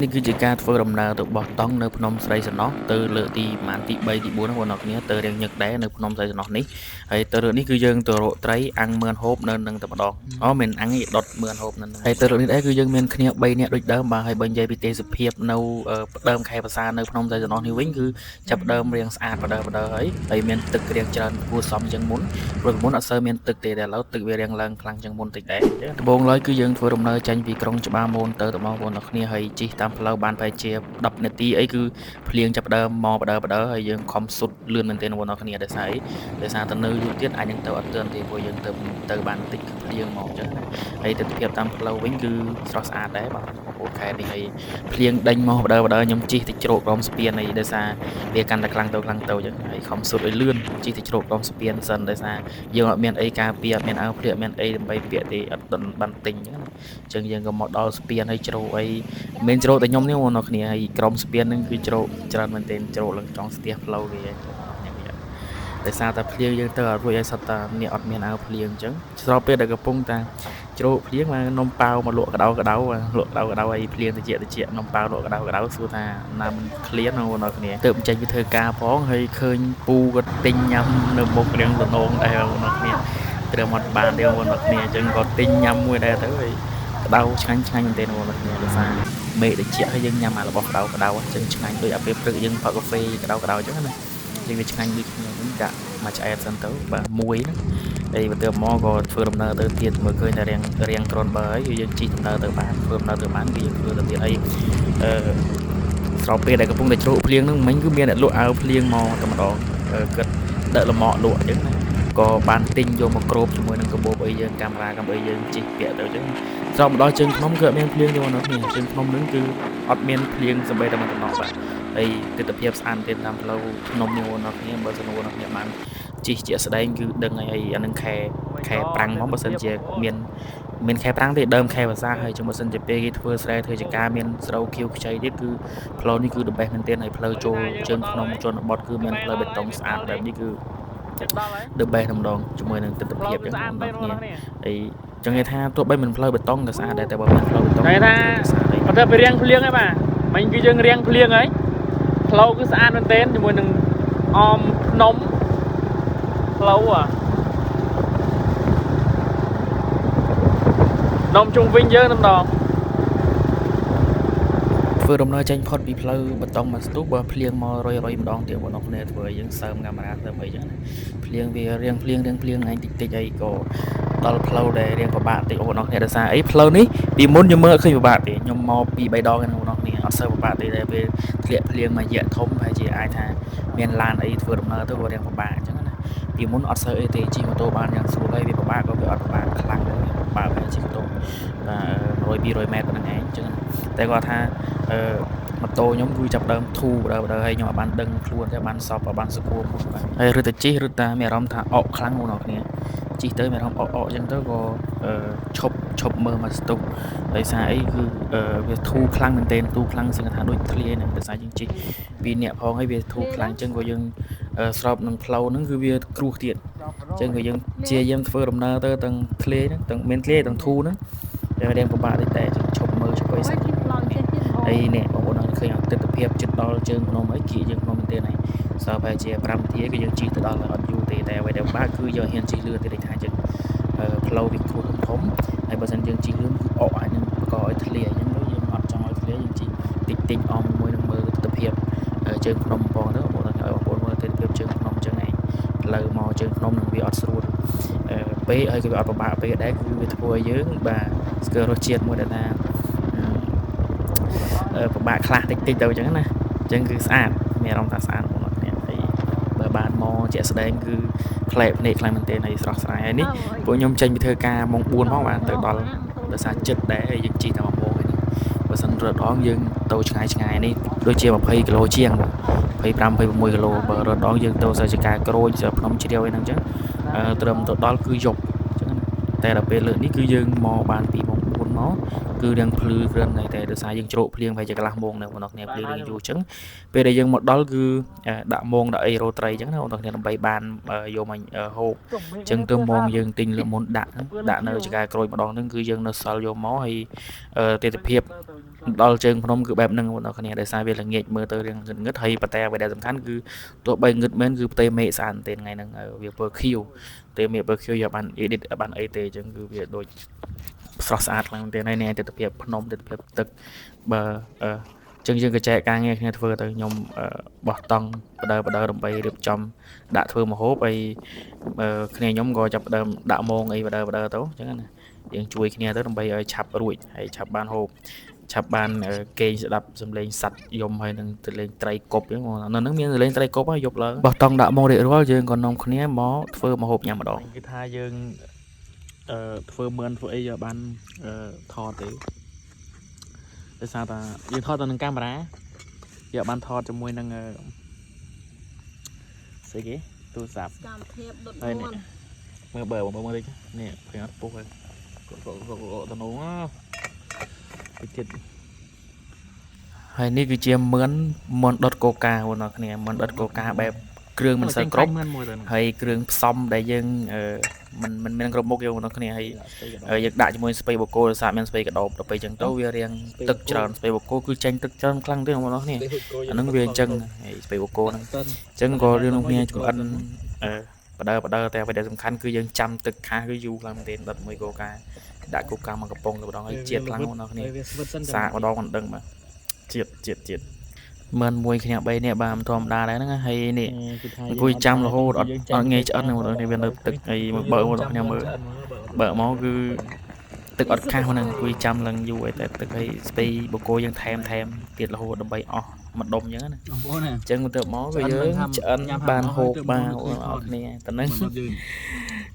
នេះគឺជាការធ្វើដំណើរទៅបោះតង់នៅភ្នំស្រីសំណោះទៅលើកទីប្រហែលទី3ទី4ហ្នឹងបងប្អូនគ្នាទៅរៀងញឹកដែរនៅភ្នំស្រីសំណោះនេះហើយទៅលើកនេះគឺយើងទៅរកត្រីអាំងមឿនហូបនៅនឹងតែម្ដងអូមិនអាំងទេដុតមឿនហូបនៅនឹងហើយទៅលើកនេះដែរគឺយើងមានគ្នា3នាក់ដូចដើមបាទហើយបើនិយាយពីទេសភាពនៅដើមខែភាសានៅភ្នំស្រីសំណោះនេះវិញគឺចាប់ដើមរៀងស្អាតបដើបដើហើយហើយមានទឹករៀងច្រើនគួរសមជាងមុនព្រោះពីមុនអត់សូវមានទឹកទេតែឥឡូវទឹកវារៀងឡើងខ្លាំងជាងមុនតិចដែរដំបូងឡើយគឺយើងធ្វើដំណើរចេញពីក្រុងច្បារមនទៅទៅបងប្អូនទាំងគ្នាហើយជិះតាមផ្លូវបានប្រហែលជា10នាទីអីគឺភ្លៀងចាប់ដើមមកបដើបដើហើយយើងខំសុទ្ធលឿនមែនទែនបងប្អូនទាំងគ្នាដោយសារអីដោយសារទៅនៅយូរទៀតអាចនឹងទៅអត់ទាន់ទេព្រោះយើងទៅទៅបានតិចគឺភ្លៀងមកអញ្ចឹងណាហើយទិដ្ឋភាពតាមផ្លូវវិញគឺស្រស់ស្អាតដែរបាទបងប្អូនខេត្តនេះហើយភ្លៀងដេញមកបដើបដើខ្ញុំជិះទៅជ្រកក្រោមស្ពានអីដោយសារវាកាន់តែខ្លាំងទៅខ្លាំងទៅអញ្ចឹងហើយខំសុទ្ធឲ្យលឿនជិះទៅជ្រកក្រោមស្ពានសិនដោយសារយើងអត់មានអីការពារអត់មានអាវភ្លៀងអត់មានអីដើម្បីពាក់ទេអត់បានទិញអញ្ចឹងណាអញ្ចឹងយើងក៏មកដល់ស្ពានហើយជ្រោអីមិនមែនជ្រោតែខ្ញុំទេបងប្អូនគ្នាហើយក្រុមស្ពានហ្នឹងគឺជ្រោច្រើនមែនទែនជ្រោឡើងចង់ស្ទះផ្លូវគេហើយបងប្អូនគ្នាដោយសារតែភ្លៀងយើងទៅអត់រួចហើយសត្វតាអ្នកអត់មានអាវភ្លៀងអញ្ចឹងស្របពេលដែលកំពុងតាជ្រោភ្លៀងមកនំប៉ាវមកលក់ក្តៅក្តៅលក់ក្តៅក្តៅអីភ្លៀងតិចតិចនំប៉ាវលក់ក្តៅក្តៅសួរថាណាមិនឃ្លានបងប្អូនគ្នាទៅចេញពីធ្វើការផងហើយឃើញពូគាត់ទិញញ៉ាំនៅមុខរៀងតំណងដែរបងប្អូនគ្នាត្រឹមអត់បានទេបងប្អូនគ្នាអញ្ចឹងក៏ទិញញ៉ាំមួយដែរទៅហើយក្តៅឆ្ងាញ់ឆ្ងាញ់មែនទែនបងប្អូនគ្នាដោយសារមេឃត្រជាក់ហើយយើងញ៉ាំអារបស់ក្តៅក្តៅអញ្ចឹងឆ្ងាញ់ដូចអាពេលព្រឹកយើងផឹកកាហ្វេក្តៅក្តៅអញ្ចឹងណាយើងវាឆ្ងាញ់ដូចគ្នាហ្នឹងកាក់មួយឆ្អែតសិនទៅបាទមួយហ្នឹងហើយបន្ទាប់មកក៏ធ្វើដំណើរទៅទៀតមើលឃើញតែរៀងរៀងគ្រាន់បើហើយយើងជិះដំណើរទៅបានធ្វើដំណើរទៅបានគឺយើងធ្វើទៅទៀតអីអឺស្របពេលដែលកំពុងតែជ្រោកភ្លៀងហ្នឹងមិញគឺមានអ្នកលក់អាវភ្លៀងមកតែម្ដងគិតដឹកលម៉កលក់អញ្ចឹងណាក៏បានទិញយកមកគ្របជាមួយនឹងកាបូបអីយើងកាមេរ៉ាកាមេអីយើងជិះពាក់ទៅអញ្ចឹងស្របមកដល់ជើងភ្នំគឺអត់មានភ្លៀងទេបងប្អូនគ្នាជើងភ្នំហ្នឹងគឺអត់មានភ្លៀងសំបីតែមួយតំណក់បាទហើយទិដ្ឋភាពស្អាតទេតាមផ្លូវភ្នំនេះបងប្អូនគ្នាបើសិនបងប្អូនគ្នាបានជិះជាក់ស្ដែងគឺដឹងហើយអានឹងខែខែប្រាំងមកបើសិនជាមានមានខែប្រាំងទេដើមខែវស្សាហើយចឹងបើសិនជាពេលគេធ្វើស្រែធ្វើចការមានស្រូវខៀវខ្ចីទៀតគឺផ្លូវនេះគឺ the best មែនទែនហើយផ្លូវចូលជើងភ្នំជនបទគឺមានផ្លូវបេតុងស្អាតបែបនេះគឺ ចិត្តដល់ហើយ the best តែម្ដងជាមួយនឹងទិដ្ឋ ផ្លូវ ភាពចឹង គឺស្អាត បងប្អូន ពេកបងប្អូន គ្នាហើយចង់និយាយថាទោះបីមិនផ្លូវបេតុងក៏ស្អាតដែរតែបើមានផ្លូវបេតុង គេថា ស្អាតហើយ អត់ទៅពីរៀងភ្លៀងហើយបាទមិញគឺយើងរៀងភ្លៀងហើយផ្លូវគឺស្អាតមែនទែនជាមួយនឹងអមភ្នំផ្លូវអាភ្នំជុំវិញយើងតែម្ដង ធ្វើដំណើរចេញផុតពីផ្លូវបេតុងមកស្ទុះបើភ្លៀងមករយរយម្ដងទៀតបងប្អូនគ្នាធ្វើឲ្យយើងសើមកាមេរ៉ាទៅអីចឹងណាភ្លៀងវារៀងភ្លៀងរៀងភ្លៀងឯងតិចតិចអីក៏ដល់ផ្លូវដែលរៀងពិបាកតិចបងប្អូនគ្នាដោយសារអីផ្លូវនេះពីមុនខ្ញុំមើលអត់ឃើញពិបាកទេខ្ញុំមកពី3ដងហ្នឹងបងប្អូនគ្នាអត់សូវពិបាកទេតែពេលធ្លាក់ភ្លៀងមួយរយៈធំប្រហែលជាអាចថាមានឡានអីធ្វើដំណើរទៅក៏រៀងពិបាកអញ្ចឹងណាពីមុនអត់សូវអីទេជិះម៉ូតូបានយ៉ាងស្រួលហើយវាពិបាកក៏វាអត់ពិបាកខ្លាំងដែរពិបាកប្រហែលជិះម៉ូតូបាទ100 200ម៉ែត្រប៉ុណ្្នឹងឯងអញ្ចឹងតែគាត់ថាអឺម៉ូតូខ្ញុំគឺចាប់ដើមធូរបដើបដើហើយខ្ញុំអត់បានដឹងខ្លួនទេអត់បានសពអត់បានសគួរបាទហើយរឹតតែជិះរឹតតែមានអារម្មណ៍ថាអកខ្លាំងបងប្អូនគ្នាជិះទៅមានអារម្មណ៍អកអកអញ្ចឹងទៅក៏អឺឈប់ឈប់មើលមកស្ទុះដោយសារអីគឺវាធូរខ្លាំងមែនទែនធូរខ្លាំងសឹងថាដូចធ្លាយហ្នឹងដោយសារយើងជិះពីរនាក់ផងហើយវាធូរខ្លាំងអញ្ចឹងក៏យើងស្របនឹងផ្លូវហ្នឹងគឺវាគ្រោះទៀតអញ្ចឹងក៏យើងព្យាយាមធ្វើដំណើរទៅទាំងធ្លាយហ្នឹងទាំងមានធ្លាយទាំងធូរហ្នឹងតែរៀងពិបាកតិចតែឈប់មើលឈប់អីសិន ហើយនេះបងប្អូនអត់ឃើញអត់ទិដ្ឋភាពជិតដល់ជើងភ្នំហើយគៀកជើងភ្នំមែនទេហើយសល់ប្រហែលជា5នាទីគឺយើងជិះទៅដល់ហើយអត់យូរទេតែអ្វីដែលពិបាកគឺយើងហ៊ានជិះលឿនទេដូចថាចឹងផ្លូវវាគ្រួសធំធំហើយបើសិនយើងជិះលឿនគឺអកអាចនឹងបង្កឲ្យធ្លាយអញ្ចឹងទៅយើងអត់ចង់ឲ្យធ្លាយយើងជិះតិចតិចអមជាមួយនឹងមើលទិដ្ឋភាពជើងភ្នំផងទៅបងប្អូនឲ្យបងប្អូនមើលទិដ្ឋភាពជើងភ្នំចឹងឯងផ្លូវមកជើងភ្នំនឹងវាអត់ស្រួលពេកហើយក៏វាអត់ពិបាកពេកដែរគឺវាធ្វើឲ្យយើងបាទស្គាល់រសជាតិមួយដែលថា ពិបាកខ្លះតិចតិចទៅអញ្ចឹងណាអញ្ចឹងគឺស្អាតមានអារម្មណ៍ថាស្អាតបងប្អូនគ្នាហើយបើបានមកជាក់ស្ដែងគឺផ្លែភ្នែកខ្លាំងមែនទែនហើយស្រស់ស្រាយហើយនេះពួកខ្ញុំចេញពីធ្វើការម៉ោង4ផងបាទទៅដល់ដោយសារចិត្តដែរហើយយើងជិះតែ1ម៉ោងឯនេះបើសិនរត់ដងយើងទៅឆ្ងាយឆ្ងាយនេះដូចជា20គីឡូជាង25 26គីឡូបើរត់ដងយើងទៅសិចការក្រូចភ្នំជ្រាវអីហ្នឹងអញ្ចឹងត្រឹមទៅដល់គឺយប់អញ្ចឹងណាតែដល់ពេលលើកនេះគឺយើងមកបានពីម៉ោង4 មកគឺរៀងភ្លឺគ្រាន់តែតែដោយសារយើងជ្រោកភ្លៀងប្រហែលជាកន្លះម៉ោងនៅបងប្អូនគ្នាភ្លៀងរៀងយូរអញ្ចឹងពេលដែលយើងមកដល់គឺដាក់មងដាក់អីរោត្រីអញ្ចឹងណាបងប្អូនគ្នាដើម្បីបានយកមកហូបអញ្ចឹងទៅមងយើងទិញលើកមុនដាក់ដាក់នៅចកាក្រូចម្ដងហ្នឹងគឺយើងនៅសល់យកមកហើយទិដ្ឋភាពដល់ជើងភ្នំគឺបែបហ្នឹងបងប្អូនគ្នាដោយសារវាល្ងាចមើលទៅរៀងងឹតងឹតហើយប៉ុន្តែអ្វីដែលសំខាន់គឺទោះបីងឹតមែនគឺផ្ទៃមេឃស្អាតមែនទែនថ្ងៃហ្នឹងវាពណ៌ខៀវផ្ទៃមេឃពណ៌ខៀវយកបាន edit បានអីទេអញ្ចឹងគឺវាដូចស្រស់ស្អាតខ្លាំងមែនទែនហើយនេះទិដ្ឋភាពភ្នំទិដ្ឋភាពទឹកបើអញ្ចឹងយើងក៏ចែកការងារគ្នាធ្វើទៅខ្ញុំបោះតង់បដើបដើដើម្បីរៀបចំដាក់ធ្វើម្ហូបហើយគ្នាខ្ញុំក៏ចាប់ផ្ដើមដាក់មងអីបដើបដើទៅអញ្ចឹងណាយើងជួយគ្នាទៅដើម្បីឲ្យឆាប់រួចហើយឆាប់បានហូបឆាប់បានគេងស្ដាប់សំឡេងសត្វយំហើយនឹងទៅលេងត្រីកប់អញ្ចឹងនៅហ្នឹងមានលេងត្រីកប់ហើយយប់ឡើងបោះតង់ដាក់មករៀបរាល់យើងក៏នាំគ្នាមកធ្វើម្ហូបញ៉ាំម្ដង គឺថាយើងអឺធ្វើមឿនធ្វើអីយកបានអឺថតទេដោយសារតាយើងថតទៅនឹងកាមេរ៉ាយកបានថតជាមួយនឹងអឺស្អីគេទូរស័ព្ទ កម្មភាពដុត ហើយនេះ មន់ មើលបើបងមើលតិចនេះឃើញអត់ពុះហើយកកកកកតំណងតិចទៀត ហើយនេះគឺជាមឿនមឿនដុតកូកាបងប្អូនគ្នាមឿនដុតកូកាបែបគ្រឿងមិនសូវគ្រប់ មឿនមួយទៅ ហើយគ្រឿងផ្សំដែលយើងមិនមានគ្រប់មុខយើងបងប្អូនគ្នាហើយយើងដាក់ជាមួយស្ពៃបូកូដោយសារមានស្ពៃកដោបដល់ពេលអញ្ចឹងទៅវារៀងទឹកច្រើនស្ពៃបូកូគឺចេញទឹកច្រើនខ្លាំងទេបងប្អូនគ្នាអាហ្នឹងវាអញ្ចឹងហើយស្ពៃបូកូហ្នឹងអញ្ចឹងក៏រឿងគ្នាចម្អិនអឺបដើបដើតែអ្វីដែលសំខាន់គឺយើងចាំទឹកខាសគឺយូរខ្លាំងមែនទែនដុតមួយកូកាដាក់កូកាមកកំប៉ុងទៅម្ដងហើយជាតិខ្លាំងបងប្អូនគ្នា វាស្វិតសិន សាកម្ដងមិនដឹងបាទជាតិជាតិជាតិមិនមួយគ្នា3នាក់បាទមិនធម្មតាដែរហ្នឹងហើយនេះ គឺថា អង្គុយចាំរហូតអត់អត់ងាយឆ្អិនហ្នឹងបងប្អូនវានៅទឹកអីមកបើបងប្អូនគ្នាមើលបើមកគឺទឹកអត់ខាសហ្នឹងអង្គុយចាំឡើងយូរអីតែទឹកអីស្ពៃបកគោយើងថែមថែមទៀតរហូតដើម្បីអស់មួយដុំអញ្ចឹងណា បងប្អូនណា អញ្ចឹងទៅមកគឺយើងឆ្អិនបានហូបបានបងប្អូនគ្នាតែហ្នឹង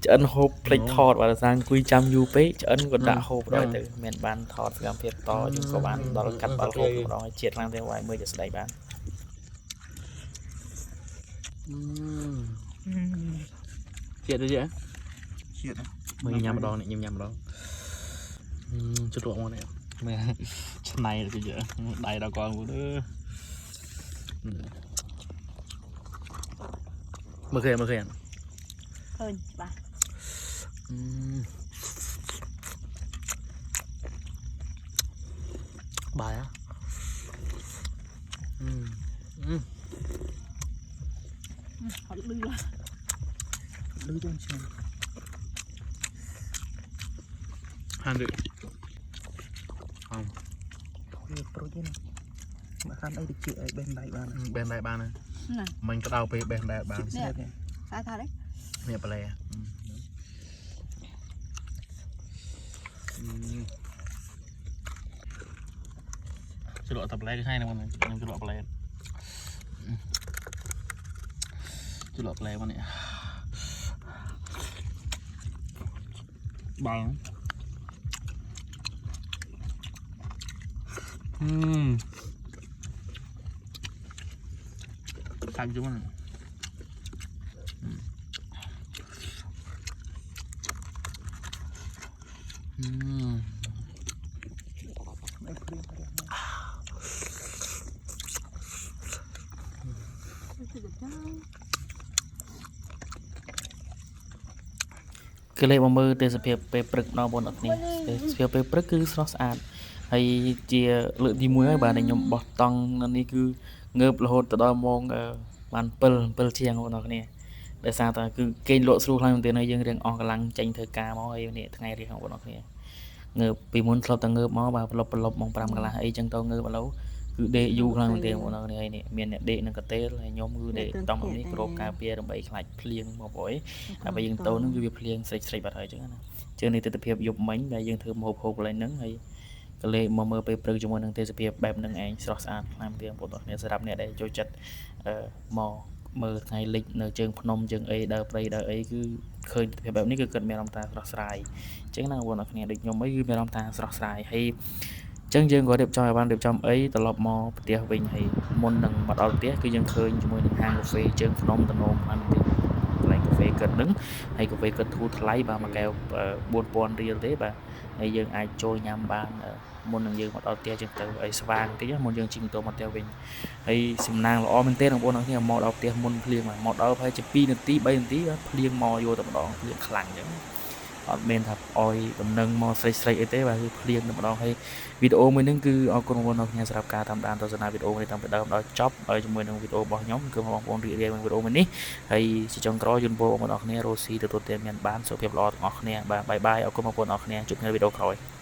ឆ្អិនហូបភ្លេចថតបាទដោយសារអង្គុយចាំយូរពេកឆ្អិនក៏ដាក់ហូបដល់ទៅមិនបានថតសកម្មភាពតយើងក៏បានដល់កាត់ដល់ហូបម្ដងឲ្យជាតិខ្លាំងទេវាយមើលជាស្ដីបាន ជាតិទៅជាតិ ជាតិ មើលញ៉ាំម្ដងនេះញ៉ាំម្ដងជ្រក់មកនេះមើលឆ្នៃទៅទៀតដៃដល់កងមើលមើលគេមើលគេ ឃើញច្បាស់ បាយហ៎ អត់លឺឡើយ លឺទៅឆ្ងាញ់ ហាន់ដូច វាប្រូចទេណាមកហាន់អីតិចអីបេះដៃបាន បេះដែរបាន ណា មិញក្តៅពេលបេះដែរបាន ជាតិស្និតនេះ ស្អាតថាទេ នេះប្លែជ្រក់តែប្លែគឺហើយហ្នឹងខ្ញុំជ្រក់ប្លែជ្រក់ប្លែមកនេះបាល់ហឹមសាច់ជុំហ្នឹង อืม អីព្រៀងព្រៀង គឺទៅចា គឺលេខមកមើលទេសភាពពេលព្រឹកម្ដងបងប្អូនគ្នាទេសភាពពេលព្រឹកគឺស្រស់ស្អាតហើយជាលើកទី1ហើយបាទដែលខ្ញុំបោះតង់នៅនេះគឺងើបរហូតទៅដល់ម៉ោងបាន7 7ជាងបងប្អូនគ្នាដោយសារតែគឺគេងលក់ស្រួលខ្លាំងមែនទែនហើយយើងរៀងអស់កម្លាំងចេញធ្វើការមកហើយនេះថ្ងៃរៀងបងប្អូនគ្នាងើបពីមុនធ្លាប់តែងើបមកបាទប្រឡប់ប្រឡប់ម៉ោង5កន្លះអីចឹងទៅងើបឥឡូវគឺដេកយូរខ្លាំងមែនទែនបងប្អូនគ្នាហើយនេះមានអ្នកដេកនឹងកតេលហើយខ្ញុំគឺដេកតង់នេះគ្របការពារដើម្បីខ្លាចភ្លៀងមកព្រោះអី ហើយបើយើងទៅហ្នឹងគឺវាភ្លៀងស្រិចស្រិចបាត់ហើយអញ្ចឹងណាជឿនេះទិដ្ឋភាពយប់មិញដែលយើងធ្វើម្ហូបហូបកន្លែងហ្នឹងហើយកលេមកមើលពេលព្រឹកជាមួយនឹងទេសភាពបែបហ្នឹងឯងស្រស់ស្អាតខ្លាំងទៀតបងប្អូនទាំងសម្រាប់អ្នកដែលចូលចិត្តអឺមកមើលថ្ងៃលិចនៅជើងភ្នំជើងអីដើរព្រៃដើរអីគឺឃើញទិដ្ឋភាពបែបនេះគឺគាត់មានអារម្មណ៍ថាស្រស់ស្រាយអញ្ចឹងណាបងប្អូនទាំងគ្នាដូចខ្ញុំអីគឺមានអារម្មណ៍ថាស្រស់ស្រាយហើយអញ្ចឹងយើងក៏រៀបចំឲ្យបានរៀបចំអីត្រឡប់មកផ្ទះវិញហើយមុននឹងមកដល់ផ្ទះគឺយើងឃើញជាមួយនឹងហាងកាហ្វេជើងភ្នំតំណងខ្លាំងទៀតកន្លែងកា ហ្វេគិតហ្នឹងហើយកាហ្វេគិតធូរថ្លៃបាទមួយកែវ4000រៀលទេបាទហើយយើងអាចចូលញ៉ាំបានមុននឹងយើងមកដល់ផ្ទះចឹងទៅឲ្យស្វាងតិចមុនយើងជិះម៉ូតូមកផ្ទះវិញហើយសំណាងល្អមែនទែនបងប្អូនអរគ្នាមកដល់ផ្ទះមុនភ្លៀងមកដល់ប្រហែលជា2នាទី3នាទីបាទភ្លៀងមកយកតែម្ដងភ្លៀងខ្លាំងចឹងអត់មានថាអោយដំណឹងមកស្រីស្រីអីទេបាទគឺភ្លៀងតែម្ដងហើយវីដេអូមួយហ្នឹងគឺអរគុណបងប្អូនអរគ្នាសម្រាប់ការតាមដានទស្សនាវីដេអូនេះតាំងពីដើមដល់ចប់ហើយជាមួយនឹងវីដេអូរបស់ខ្ញុំគឺបងប្អូនរីករាយនឹងវីដេអូមួយនេះហើយជាចុងក្រោយជូនពរបងប្អូនអរគ្នារស់ស៊ីទទួលទានមានបានសុខភាពល្អទាំងអស់គ្នាបាទ bye bye អរគុណបងប្អូនអរគ្នាជួបគ្នាវីដេអូក្រោយ។